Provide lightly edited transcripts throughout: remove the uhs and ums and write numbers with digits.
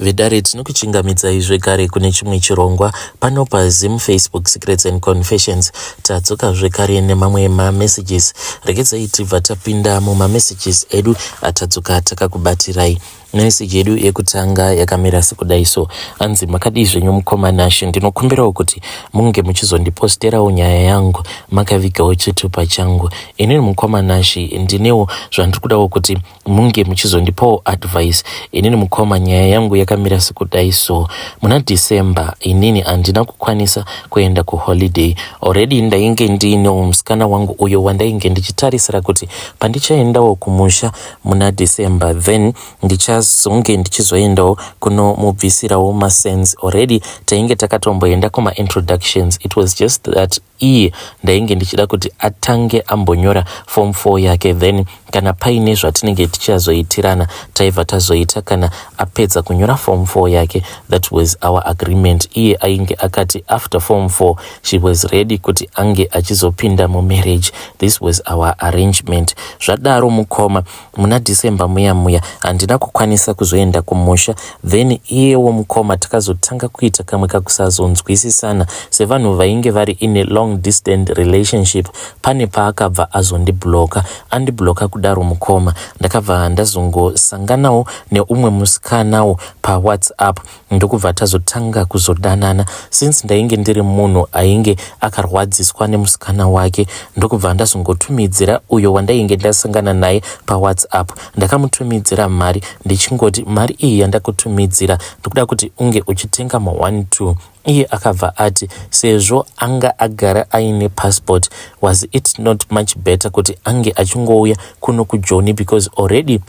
Vedare, tinokuchingamidzai zvekare kune chimwe chirongwa pano paZim Facebook Secrets and Confessions. Tadzoka zvekare nemamwe mamessages. Regedzai tibva tapinda mumamessages edu atadzoka takakubatirai. Message yedu yekutanga yakamira sekudai so. Anzi, "Makadii zvenyu mukoma Nashe? Ndinokumbirawo kuti munge muchizondiposterawo nyaya yangu makavigawo chitupa changu. Inini mukoma Nashe, ndinewo zvandiri kudawo kuti munge muchizondipawo advice. Inini mukoma, nyaya yangu yakamira sekudai so. Muna December inini handina kukwanisa kuenda kuholiday. Already ndainge ndiinewo musikana wangu uyo wandainge ndichitarisira kuti pandichaendawo kumusha muna December, then ndichazonge ndichizoendawo kunomubvisirawo macents. Already tainge takatomboenda kumaintroductions. It was just that iye ndainge ndichida kuti atange ambonyora Form 4 yake, then kana paine zvatinenge tichazoitirana, taibva tazoita kana apedza kunyora Form 4 yake. That was our agreement. Iye ainge akati after Form 4 she was ready kuti ange achizopinda mumarriage. This was our arrangement. Zvadaro mukoma, muna December muya muya handina kukwanisa kuzoenda kumusha. Then iyewo mukoma, takazotanga kuita kamwe kakusazonzwisisana sevanhu vainge vari in a long distant relationship. Pane paakabva azondibloka. Andibloka kudaro mukoma, ndakabva ndazongosanganawo neumwe musikanawo paWhatsApp, ndokubva tazotanga kuzodanana. Since ndainge ndiri munhu ainge akarwadziswa nemusikana wake, ndokubva ndazongotumidzira uyo wandainge ndasangana naye paWhatsApp. Ndakamutumidzira mari ndichingoti, 'Mari iyi yandakutumidzira, ndikuda kuti unge uchitenga ma1 2.' Iye akabva ati sezvo anga agara aine passport, was it not much better kuti ange achingouya kuno kuJoni, because already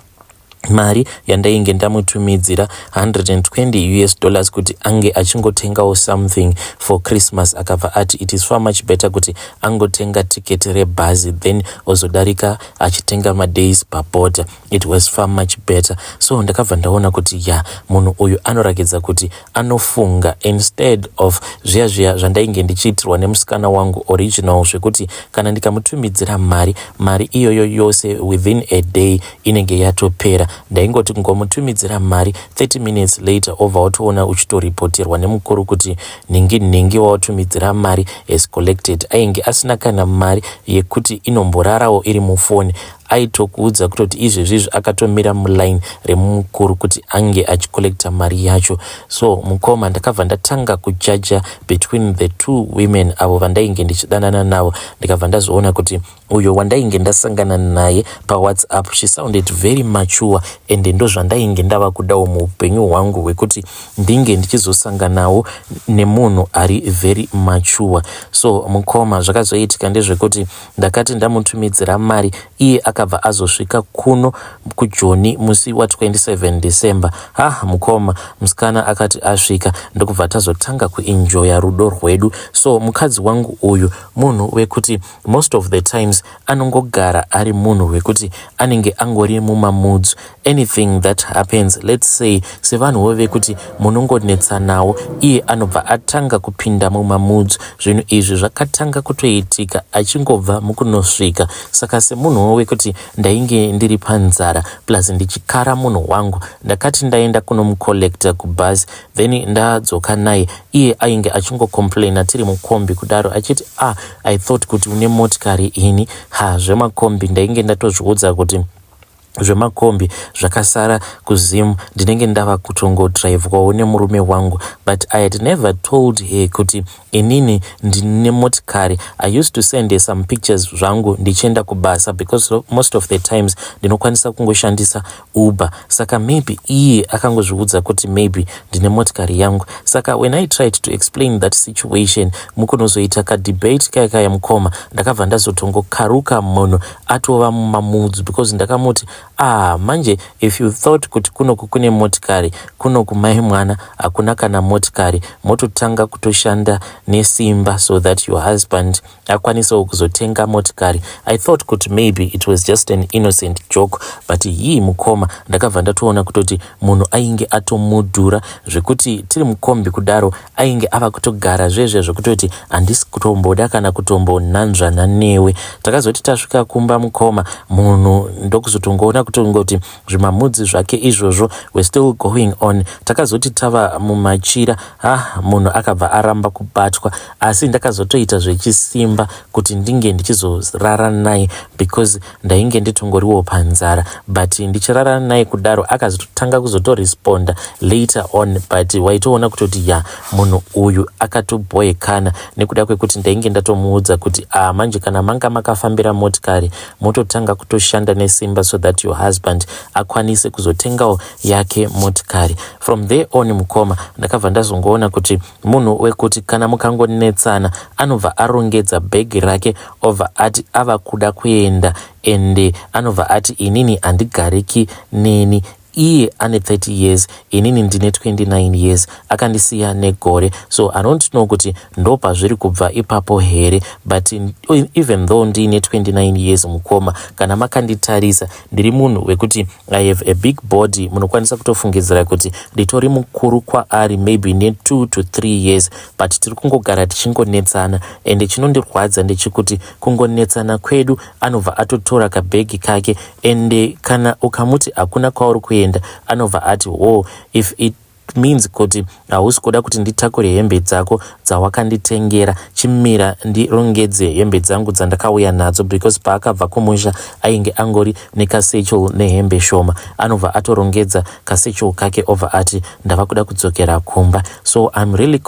mari yandainge ndamutumidzira, US$120, kuti ange achingotengawo something for Christmas. Akabva ati it is far much better kuti angotenga tiketi rebhazi, then ozodarika achitenga madays paborder. It was far much better. So ndakabva ndaona kuti ya, munhu uyu anorakidza kuti anofunga, instead of zviya zviya zvandainge ndichiitirwa nemusikana wangu original, zvekuti kana ndikamutumidzira mari, mari iyoyo yose within a day inenge yatopera. Ndaingoti kungomutumidzira mari, 30 minutes later obva watoona uchitoripoterwa nemukuru kuti nhingi nhingi wawatumidzira mari has collected. Ainge asina kana mari yekuti inomborarawo iri mufoni. Aitokuudza kutoti izvezvizvi akatomira muline remukuru kuti ange achicollecta mari yacho. So mukoma, ndakabva ndatanga kujaja between the two women avo vandainge ndichidanana navo. Ndikabva ndazoona kuti uyo wandainge ndasangana naye paWhatsApp, she sounded very mature, and ndo zvandainge ndava kudawo muupenyu hwangu, hwekuti ndinge ndichizosanganawo nemunhu ari very mature. So mukoma, zvakazoitika ndezvekuti ndakati ndamutumidzira mari, iye akabva azosvika kuno kuJoni musi wa27 December. Ha, mukoma, musikana akati asvika, ndokubva tazotanga kuenjoya rudo rwedu. So mukadzi wangu uyu munhu wekuti most of the times anongogara ari munhu wekuti anenge angori mumamoods. Anything that happens, let's say sevanhuwo vekuti munongonetsanawo, iye anobva atanga kupinda mumamoods. Zvinhu izvi zvakatanga kutoitika achingobva mukunosvika. Saka semunhuwo wekuti ndainge ndiri panzara, plus ndichikara munhu wangu, ndakati ndaenda kunomucollecta kubhazi, then ndadzoka naye, iye ainge achingocomplaina tiri mukombi kudaro achiti, "Ah, I thought kuti une motikari ini. Ha, zvemakombi ndainge ndatozviudza kuti zvemakombi zvakasara kuZimu, ndinenge ndava kutongodhiraivhwawo nemurume wangu." But I had never told her kuti inini ndine motikari. I used to send her some pictures zvangu ndichienda kubasa, because most of the times ndinokwanisa kungoshandisa Uber. Saka maybe iye akangozviudza kuti maybe ndine motikari yangu. Saka when I tried to explain that situation, mukunozoita kadebate kaya kaya, mukoma, ndakabva ndazotongokaruka munhu atova mumamoods, because ndakamuti, "Ah, manje if you thought kuti kunoku kune motikari, kunoku mai mwana hakuna kana motikari. Mototanga kutoshanda nesimba so that your husband akwanisewo kuzotenga motikari." I thought kuti maybe it was just an innocent joke, but hii mukoma, ndakabva ndatoona kutoti munhu ainge atomudhura, zvekuti tiri mukombi kudaro ainge ava kutogara zvezve zvekutoti, "Handisi kutomboda kana kutombonanzvana newe." Takazoti tasvika kumba mukoma, munhu ndokuzotongoona. zvekutongoti zvimamudzi zvake izvozvo were still going on. Takazoti tava mumachira, ha, munhu akabva aramba kubatwa, asi ndakazotoita zvechisimba kuti ndinge ndichizorara naye because ndainge nditongoriwo panzara. But ndichirara naye kudaro, akazotanga kuzotoresponda later on, but waitoona kutoti ya, munhu uyu akatobhoekana nekuda kwekuti ndainge ndatomuudza kuti, ah, manje kana manga makafambira motikari, mototanga kutoshanda nesimba so that your husband akwanise kuzotengawo yake motikari. From there on, mukoma, ndakabva ndazongoona kuti munhu wekuti kana mukangonetsana, anobva arongedza bhegi rake, obva ati ava kuda kuenda, ende anobva ati, "Inini handigariki neni." Iye ane 30 years, inini ndine 29 years, akandisiya negore. So I don't know kuti ndo pazviri kubva ipapo here, but even though ndiine 29 years, mukoma, kana makanditarisa, ndiri munhu wekuti I have a big body. Munokwanisa kutofungidzira kuti nditori mukuru kwaari maybe ne2 to 3 years, but tiri kungogara tichingonetsana. Ende chinondirwadza ndechekuti kungonetsana kwedu, anobva atotora kabhegi kake, ende kana ukamuti hakuna kwauri kuenda, anobva ati, "Oh, if it means kuti hausi kuda kuti nditakure hembe dzako dzawakanditengera, chimira ndirongedze hembe dzangu dzandakauya nadzo," because paakabva kumusha ainge angori nekasatchel nehembe shoma. Anobva atorongedza kasatchel kake, obva ati, "Ndava kuda kudzokera kumba." So I'm really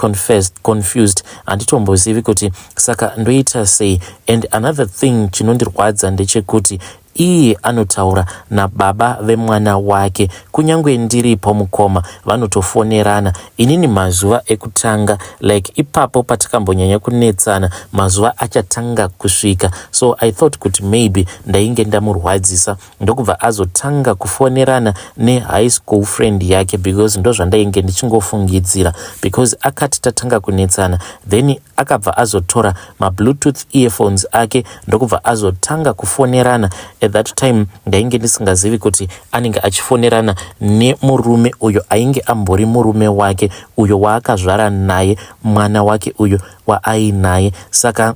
confused. Handitombozivi kuti saka ndoita sei. And another thing chinondirwadza ndechekuti iye anotaura nababa vemwana wake kunyange ndiripo, mukoma. Vanotofonerana. Inini mazuva ekutanga, like ipapo patakambonyanya kunetsana, mazuva achatanga kusvika, so I thought kuti maybe ndainge ndamurwadzisa, ndokubva azotanga kufonerana nehigh school friend yake, because ndo zvandainge ndichingofungidzira, because akati tatanga kunetsana, then akabva azotora mabluetooth earphones ake, ndokubva azotanga kufonerana. At that time ndainge ndisingazivi kuti anenge achifonerana nemurume uyo ainge ambori murume wake, uyo waakazvara naye mwana wake, uyo waainaye. Saka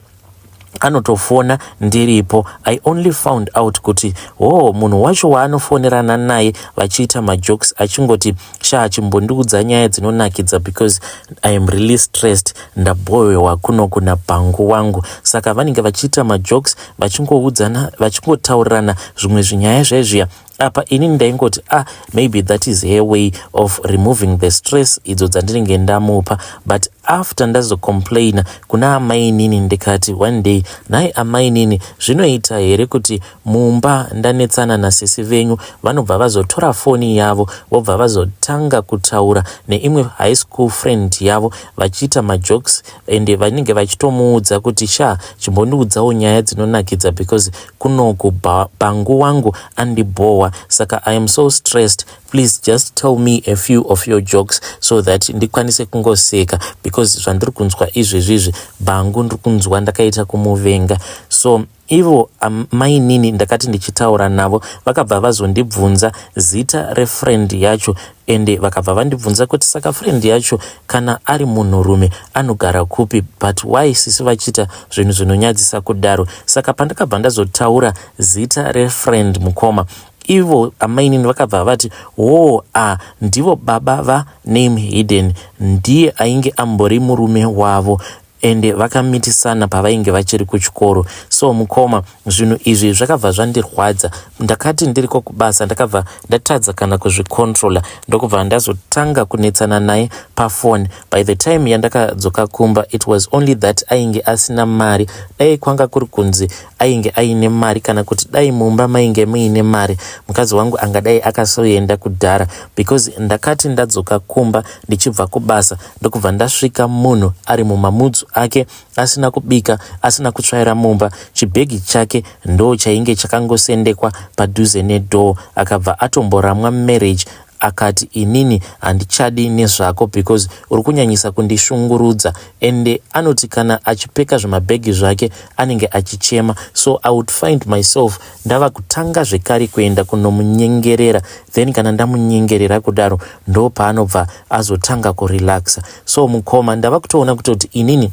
anotofona ndiripo. I only found out kuti, oh, munhu wacho waanofonerana naye vachiita majokes, achingoti, "Sha, chimbondiudza nyaya dzinonakidza because I am really stressed, ndabhowewa kuno kuna bhangu wangu." Saka vanenge vachiita majokes, vachingoudzana, vachingotaurirana zvimwe zvinyaya zvaizviya. Apa inini ndaingoti, ah, maybe that is her way of removing the stress idzo dzandinenge ndamupa. But after ndazocomplaina kuna amainini, ndikati one day, "Nhai amainini, zvinoita here kuti mumba ndanetsana nasisi venyu, vanobva vazotora foni yavo, vobva vazotanga kutaura neimwe high school friend yavo, vachiita majokes, ende vanenge vachitomuudza kuti, 'Sha, chimbondiudzawo nyaya dzinonakidza because kunoku bhangu wangu andibhowa, saka I am so stressed. Please just tell me a few of your jokes so that ndikwanise kungoseka, because zvandiri kunzwa izvezvizvi, bhangu ndiri kunzwa ndakaita kumuvenga.'" So ivo mainini, ndakati ndichitaura navo, vakabva vazondibvunza zita refriend yacho, ende vakabva vandibvunza kuti, "Saka friend yacho kana ari munhurume anogara kupi? But why sisi vachiita zvinhu zvinonyadzisa kudaro?" Saka pandakabva ndazotaura zita refriend, mukoma, ivo amainini vakabva vati, "Wo, a, ndivo baba vaname hidden. Ndiye ainge ambori murume wavo, ende vakamitisana pavainge vachiri kuchikoro." So mukoma, zvinhu izvi zvakabva zvandirwadza. Ndakati ndiriko kubasa, ndakabva ndatadza kana kuzvicontrola, ndokubva ndazotanga kunetsana naye pafoni. By the time yandakadzoka kumba, it was only that ainge asina mari. Dai kwanga kuri kunzi ainge aine mari, kana kuti dai mumba mainge muine mari, mukadzi wangu angadai akasoenda kudhara, because ndakati ndadzoka kumba ndichibva kubasa, ndokubva ndasvika munhu ari mumamudzu ake, asina kubika, asina kutsvaira mumba. Chibhegi chake ndo chainge chakangosendekwa padhuze nedoor. Akabva atomboramwa marriage, akati, "Inini handichadi nezvako because uri kunyanyisa kundishungurudza." Ende anoti kana achipeka zvimabhegi zvake, anenge achichema. So I would find myself ndava kutanga zvekare kuenda kunomunyengerera, then kana ndamunyengerera kudaro, ndo paanobva azotanga kurelaxa. So mukoma, ndava kutoona kutoti inini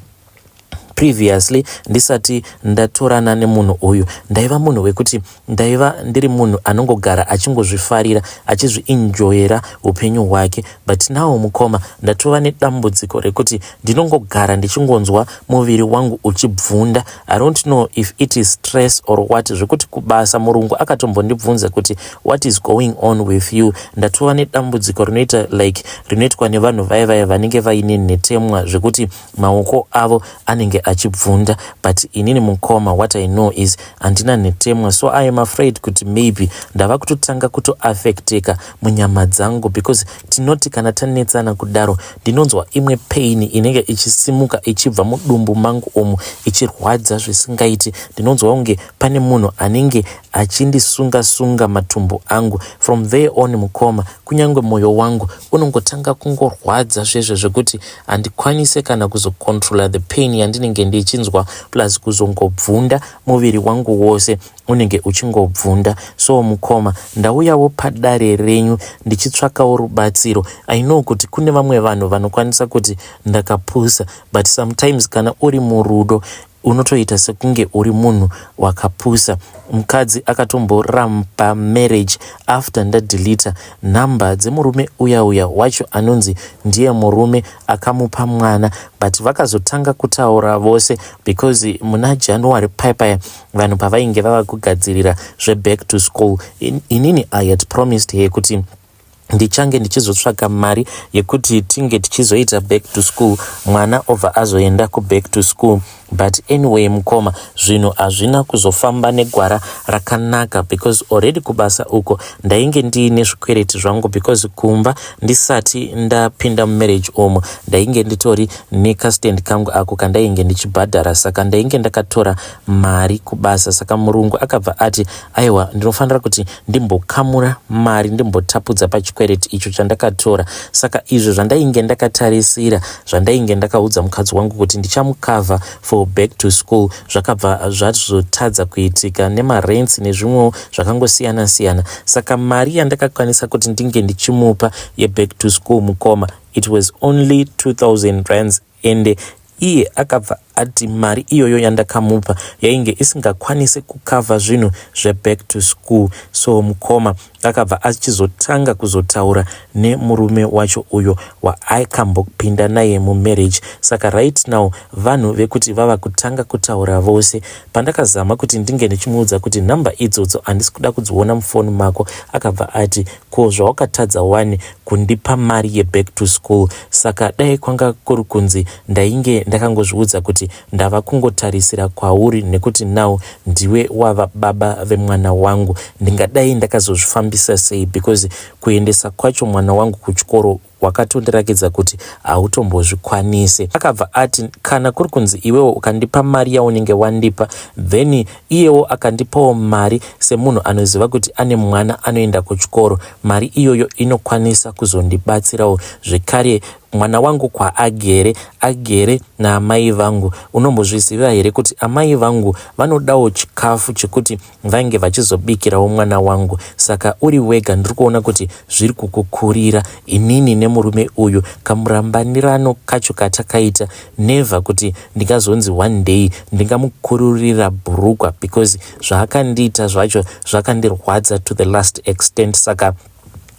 Previously, ndisati ndatorana nemunhu uyu, ndaiva munhu wekuti ndaiva ndiri munhu anongogara achingozvifarira, achizvienjoyera upenyu hwake. But now, mukoma, ndatova nedambudziko rekuti ndinongogara ndichingonzwa muviri wangu uchibvunda. I don't know if it is stress or what, zvekuti kubasa murungu akatombondibvunza kuti, "What is going on with you?" Ndatova nedambudziko rinoita like rinoitwa nevanhu vaya vaya vanenge vaine nhetemwa, zvekuti maoko avo anenge achibvunda. But inini, mukoma, what I know is handina nhetemwa. So I am afraid kuti maybe ndava kutotanga kutoaffecteka munyama dzangu, because tinoti kana tanetsana kudaro, ndinonzwa imwe pain inenge ichisimuka ichibva mudumbu mangu umu, ichirwadza zvisingaiti. Ndinonzwa kunge pane munhu anenge achindisunga-sunga matumbu angu. From there on, mukoma, kunyange mwoyo wangu unongotanga kungorwadza zvezvo, zvekuti handikwanise kana kuzocontrola the pain yandinenge ndichinzwa, plus kuzongobvunda, muviri wangu wose unenge uchingobvunda. So mukoma, ndauyawo padare renyu ndichitsvakawo rubatsiro. I know kuti kune vamwe vanhu vanokwanisa kuti ndakapusa, but sometimes kana uri murudo unotoita sekunge uri munhu wakapusa. Mukadzi akatomboramba marriage after ndadeleta nhamba dzemurume uya uya wacho anonzi ndiye murume akamupa mwana. But vakazotanga kutaura vose because muna January paipaya, vanhu pavainge vava kugadzirira zveback to school, inini I had promised her kuti ndichange ndichizotsvaka mari yekuti tinge tichizoita back to school, mwana obva azoenda kuback to school. But anyway, mukoma, zvinhu hazvina kuzofamba negwara rakanaka, because already kubasa uko ndainge ndiine zvikwereti zvangu, because kumba ndisati ndapinda mumarriage umo ndainge nditori nekastand kangu ako kandainge ndichibhadhara. Saka ndainge ndakatora mari kubasa. Saka murungu akabva ati, "Aiwa, ndinofanira kuti ndimbokamura mari, ndimbotapudza pachikwereti icho chandakatora." Saka izvo zvandainge ndakatarisira, zvandainge ndakaudza mukadzi wangu kuti ndichamucover for back to school, zvakabva zvazotadza kuitika nemarents nezvimwewo zvakangosiyana siyana. Saka mari yandakakwanisa kuti ndinge ndichimupa yeback to school, mukoma, it was only 2000 rands. Ende iye akabva ati mari iyoyo yandakamupa yainge isingakwanisi kucover zvinhu zveback to school. So mukoma, akabva achizotanga kuzotaura nemurume wacho uyo waakambopinda naye mumarriage. Saka right now vanhu vekuti vava kutanga kutaura vose. Pandakazama kuti ndinge ndichimuudza kuti nhamba idzodzo handisi kuda kudziona mufoni mako, akabva ati, "Ko zvawakatadza wani kundipa mari yeback to school? Saka dai kwanga kuri kunzi ndainge ndakangozviudza kuti ndava kungotarisira kwauri, nekuti now ndiwe wava baba vemwana wangu, ndingadai ndakazozvifambisa sei? Because kuendesa kwacho mwana wangu kuchikoro wakatondirakidza kuti hautombozvikwanise." Akabva ati, "Kana kuri kunzi iwewo ukandipa mari yaunenge wandipa, then iyewo akandipawo mari, semunhu anoziva kuti ane mwana anoenda kuchikoro, mari iyoyo inokwanisa kuzondibatsirawo zvekare. Mwana wangu kwaagere, agere naamai vangu. Unombozviziva here kuti amai vangu vanodawo chikafu chekuti vange vachizobikirawo mwana wangu? Saka uri wega, ndiri kuona kuti zviri kukukurira. Inini nemurume uyu, kamurambanirano kacho katakaita, never kuti ndingazonzi one day ndingamukururira bhurugwa, because zvaakandiita zvacho zvakandirwadza to the last extent. Saka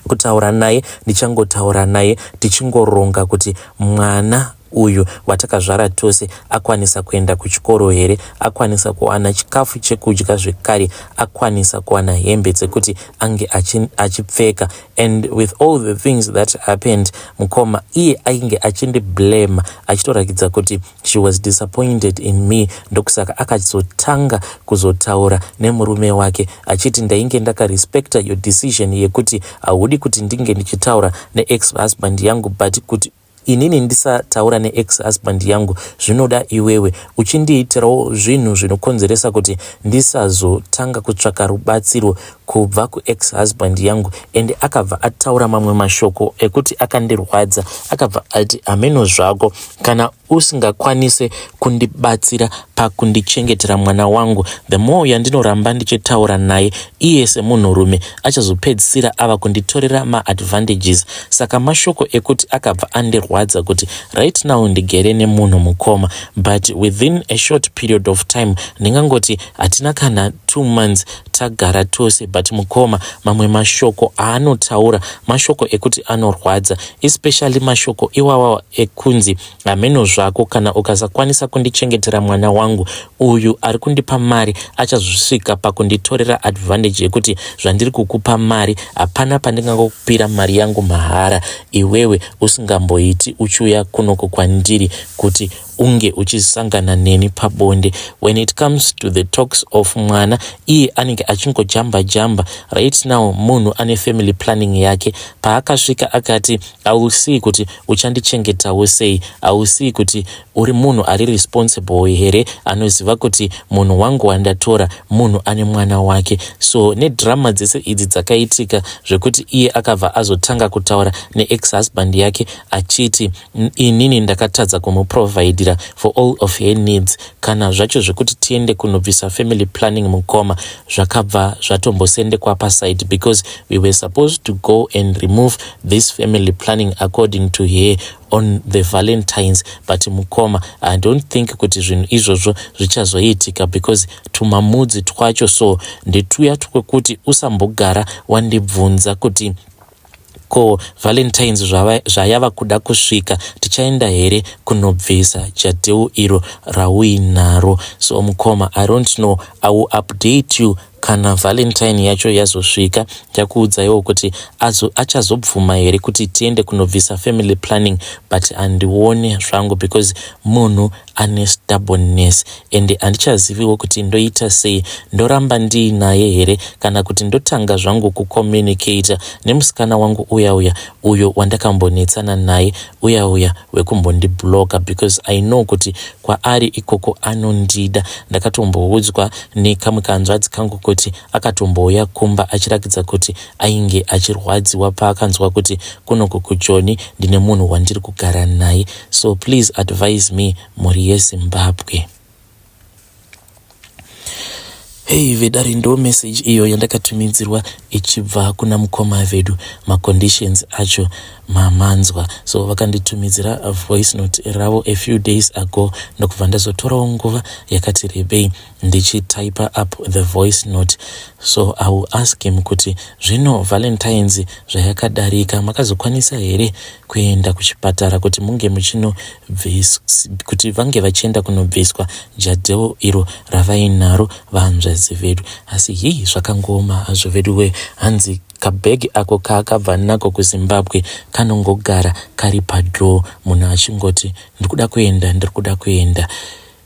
kutaura naye ndichangotaura naye, tichingoronga kuti mwana uyu watakazvara tose akwanisa kuenda kuchikoro here, akwanisa kuwana chikafu chekudya zvekare, akwanisa kuwana hembe dzekuti ange achipfeka." And with all the things that happened, mukoma, iye ainge achindiblame, achitorakidza kuti she was disappointed in me. Ndokusaka akazotanga kuzotaura nemurume wake achiti, "Ndainge ndakarespecta your decision yekuti haudi kuti ndinge ndichitaura neex husband yangu, but kuti inini ndisataura neex husband yangu zvinoda iwewe uchindiitirawo zvinhu zvinokonzeresa kuti ndisazotanga kutsvaka rubatsiro." kubva kuex husband yangu ende akabva ataura mamwe mashoko ekuti akandirwadza. Akabva ati hameno zvako kana usingakwanise kundibatsira pakundichengetera mwana wangu, the more yandinoramba ndichitaura naye iye semunhurume achazopedzisira ava kunditorera maadvantages. Saka mashoko ekuti akabva andirwadza kuti right now ndigere nemunhu mukoma, but within a short period of time, ndingangoti hatina kana 2 months tagara tose, but mukoma, mamwe mashoko aanotaura mashoko ekuti anorwadza, especially mashoko iwawa ekunzi hameno zvako kana ukasakwanisa kundichengetera mwana wangu, uyu ari kundipa mari achazosvika pakunditorera advantage yekuti zvandiri kukupa mari, hapana pandingangokupira mari yangu mahara iwewe usingamboiti uchiuya kunoko kwandiri kuti unge uchisangana neni pabonde. When it comes to the talks of mwana, iye anenge achingojamba jamba. Right now munhu ane family planning yake. Paakasvika akati ausii kuti uchandichengetawo sei, ausii kuti uri munhu ari responsible here, anoziva kuti munhu wangu wandatora munhu ane mwana wake. So nedrama dzese idzi dzakaitika zvekuti iye akabva azotanga kutaura neex husband yake achiti inini ndakatadza kumuprovidira for all of her needs. Kana zvacho zvekuti tiende kunobvisa family planning, mukoma, zvakabva zvatombosendekwa paside because we were supposed to go and remove this family planning, according to her, on the Valentines. But mukoma, I don't think kuti zvinhu izvozvo zvichazoitika because tumamudzi twacho so ndetuya twekuti usambogara wandibvunza kuti ko Valentines zvayava kuda kusvika, tichaenda here kunobvisa jadheu iro rauinaro. So mukoma, I don't know, I will update you kana Valentine yacho yazosvika. Ndichakuudzaiwo kuti achazobvuma here kuti tiende kunobvisa family planning, but handioni zvangu because munhu ane stubbornness and handichaziviwo kuti ndoita sei. Ndoramba ndiinaye here kana kuti ndotanga zvangu kucommunicata nemusikana wangu uya uya uyo wandakambonetsana naye, uya uya wekumbondibloka, because I know kuti kwaari ikoko anondida. Ndakatomboudzwa nekamwe kanzvadzi kangu kuti akatombouya kumba achiratidza kuti ainge achirwadziwa paakanzwa kuti kunoko kuJoni ndine munhu wandiri kugara naye. So please advise me, mhuri yeZimbabwe. Hei vedare, ndo message iyo yandakatumidzirwa ichibva kuna mukoma vedu. Maconditions acho mamanzwa. So vakanditumidzira voice note ravo a few days ago, ndokubva ndazotorawo nguva yakati rebei ndichitype up the voice note. So I will ask him kuti zvino Valentines zvayakadarika, makazokwanisa here kuenda kuchipatara kuti munge muchinobvis kuti vange vachienda kunobviswa jadheo iro ravainaro vahanzvadzi vedu? Asi hii, zvakangoma hazvo vedu we. Hanzi kabhegi ako kaakabva nako kuZimbabwe kanongogara kari padoor, munhu achingoti ndiri kuda kuenda, ndiri kuda kuenda.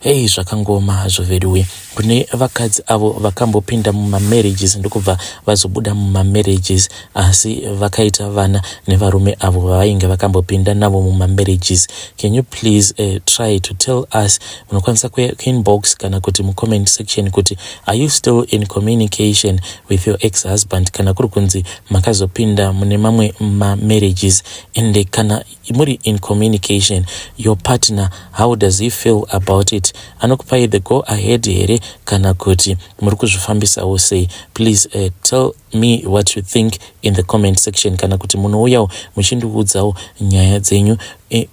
Hei, zvakangoma hazvo veduwe. Kune vakadzi avo vakambopinda mumamarriages ndokubva vazobuda mumamarriages, asi vakaita vana nevarume avo vavainge vakambopinda navo mumamarriages, can you please try to tell us? Munokwanisa kuinbox kana kuti mucomment section kuti are you still in communication with your ex husband kana kuri kunzi makazopinda mune mamwe mamarriages? And kana muri in communication, your partner, how does he feel about it? Anokupai the go ahead here kana kuti muri kuzvifambisawo sei? Please tell me what you think in the comment section, kana kuti munouyawo muchindiudzawo nyaya dzenyu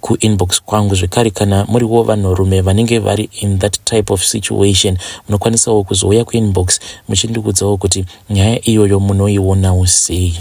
kuinbox kwangu. Zvekare, kana muriwo vanhurume vanenge vari in that type of situation, munokwanisawo kuzouya kuinbox muchindiudzawo kuti nyaya iyoyo munoionawo sei.